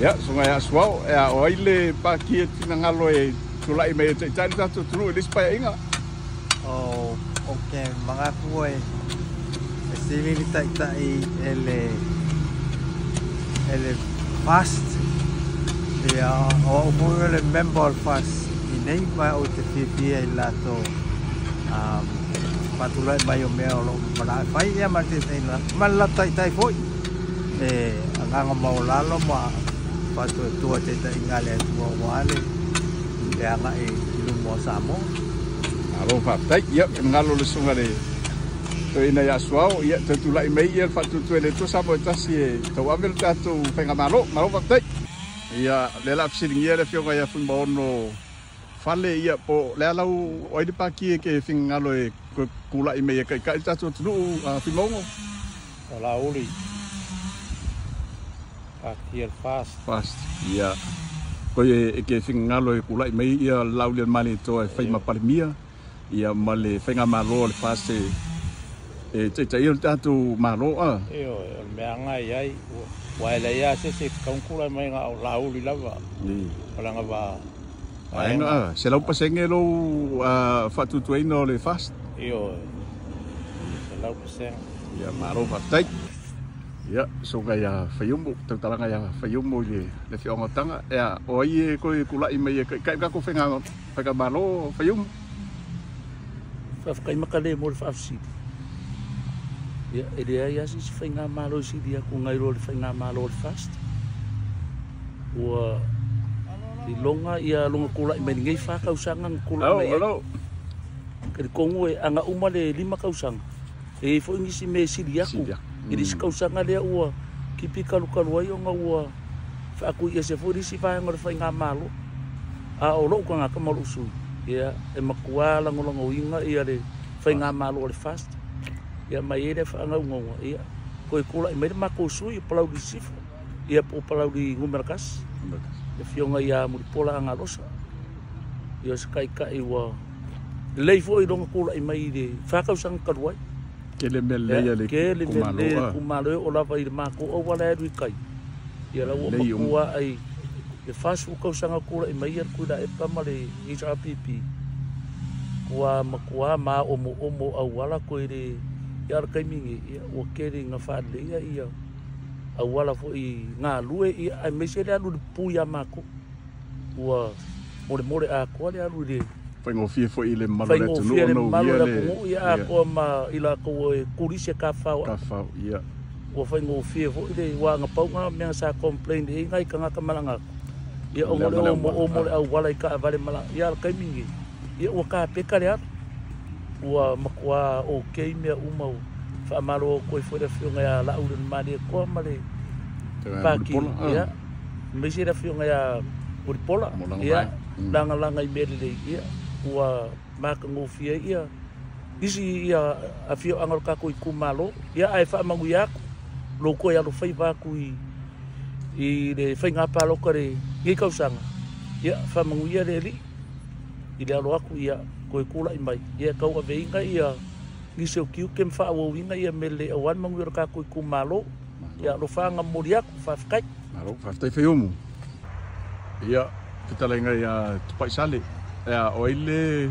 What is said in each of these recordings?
Ia, susuga ia Suao, ia, o ai le pāti e finagalo e tulai mai e taitai le tatou atunuu i le isi paeaiga? Oh, ou te manatu e sili le taitai e le e le FAST. Ia, o au foi o le member o le FAST i nei, ma ou te fiafia i le latou faatulai mai o mea o lo o manao e fai, ia ma le taitaiga ma le latou taitai foi e agaga maualalo ma faatuatua taitaiga a le Atua aua le agai i luma o Samoa. Malo faafetai. Ia, finagalo le susuga i le toeaina ia Suao, ia toe tulai mai ia le faatuatua i le Atua Samoa e tasi e tauave le tatou faigamalo. Malo faafetai. Ia, o lea o le a fesiligia le afioga ia Fuimaono Fale, ia, po o le a lau, o ai le pāti e te finagalo e toe tulai mai e taitai le tatou atunuu, Fuimaono? O Laauli, pāti a le FAST. FAST, ia. Koe e te finagalo e tulai mai ia le Laaulialemalietoa e fai ma Palemia, ia ma le faigamalo a le FAST e taitaia le tatou Malo, a? Ioe, o le mea lena e i ai, aua e leai lava se isi e tatau ona tulai mai na o Laauli lava. O lana vaega. 100% lou faatuatuaina o le FAST? Ioe, 100%. Ia, malo faafetai. Ia, susuga ia Faiumu, tautalaga ia Faiumu i le afioaga o Taga. Ia, o ai e toe tulai mai e taitai le tatou faigamalo, Faiumu? Faafetai Makalē mo le faafesili. Ia, e leai lava se isi faigamalo e sili atu nai lo le faigamalo o le FAST. Ua iloga ia lona tulai mai lenei 4 tausaga na tulai mai ai. Talitonu e ana uma le 5 tausaga, e i ai foi nisi mea e sili atu i le isi tausaga lea ua kipi kalukalu ai ona ua faatuiese foi le isi vaega o le faigamalo. A o lou tagata ma lou sui, ia, e matua lagolagoina ia le faigamalo o le FAST. Ia, ma e i ai le faanaunauga, ia, toe tulai mai le matou sui o Palauli Sisifo, ia po o Palauli Nu.1, le afioga ia Mulipola Agalosa. Ia, o se taitai ua lelei foi i lona tulai mai i le 4 tausaga talu ai. Tele mea lelei a le Tele mea lelei a le itumalo, e oo lava i le matou auala e alu i tai. Ia la ua matua ai le 40 tausaga tulai mai ia le Tuilaepa ma le HRPP. Ua matua maomoomo auala toe le ia le taimi nei, ia ua tele ina faaleleia ia auala foi galue, ia aemaise le alu i le pupuu ia matou. Ua molemole atoa le alu i le faigofie foi i le mamalu o le atunuu, faigofie le mamalu o le atunuu, ia atoa ma i latou e kulisi e tafafao atu. Tafafao, ia. Ua faigofie foi le aua na pau na mea sa complain i ai nai tagata malaga atu, ia ona o le omoomo o le auala i taavale malaga, ia a o le taimi lenei, ia ua kapeta le alu. Ua matua okay mea uma. Ua faamalo atu ai foi le afioga ia Laaulialemalietoa ma le Paki, ia, aemaise le afioga ia Mulipola, ia, lagalaga i mea lelei, ia, ua matagofie ai ia nisi ia afioaga o le tatou itumalo, ia, ae faamanuia atu lou toe alofaiva atu i le faiga palota i lenei tausaga, ia, faamanuia le Alii i le alo atu, ia, toe tulai mai, ia, tauaveina ia nisi o tiute ma faaauauina ia mea lelei aua le manuia o le tatou itumalo. Ia alofaga momoli atu, faafetai. Malo, faafetai Faiumu. Ia, fetalaiga ia Tupaisale, ia, o ai le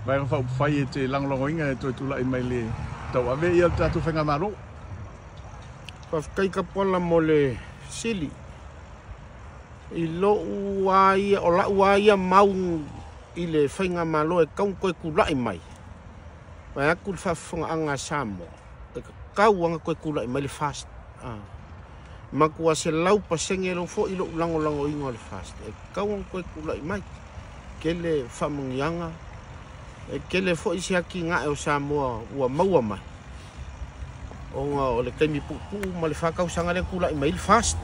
Vaega Faaupufai e te lagolagoina e toe tulai mai le tauave ia le tatou faigamalo? Faafetai Tapuala mo le fesili. I lou lava ia, o lau lava ia mau i le faigamalo e tatau ona toe tulai mai, vaeatu le faafofogaaga a Samoa, e tatau lava ona toe tulai mai le FAST. Matua 100% lou foi lou lagolagoina o le FAST, e tatau ona toe tulai mai. Tele faamanuiaga, e tele foi se atinae o Samoa ua maua mai, ona o le taimi puupuu ma le 4 tausaga lea tulai mai ai le FAST.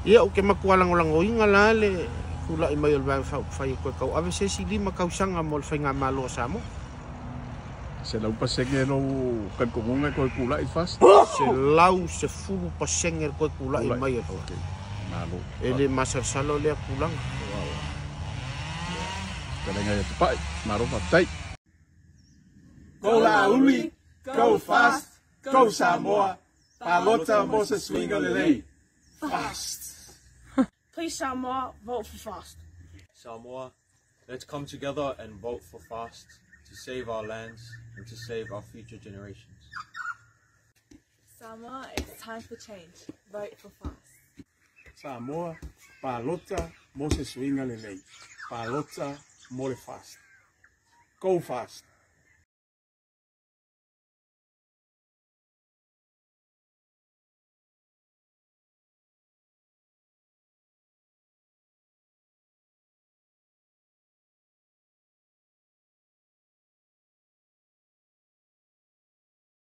Ia, ou te matua lagolagoina la le tulai mai o le Vaega Faaupufai e toe tauave se isi 5 tausaga mo le faigamalo a Samoa. 100% lou talitonuga e toe tulai le FAST? 110% le toe tulai mai o le FAST. Malo. E le masalosalo lea tulaga. Fetalaiga ia Tupai, malo faafetai. Go Laauli, go FAST, go Samoa, palota mo se suiga lelei. FAST! Please, Samoa, vote for FAST. Samoa, let's come together and vote for FAST to save our lands and to save our future generations. Samoa, it's time for change. Vote for FAST. Samoa, palota mo se suiga lelei. Palota mo le FAST. Go FAST.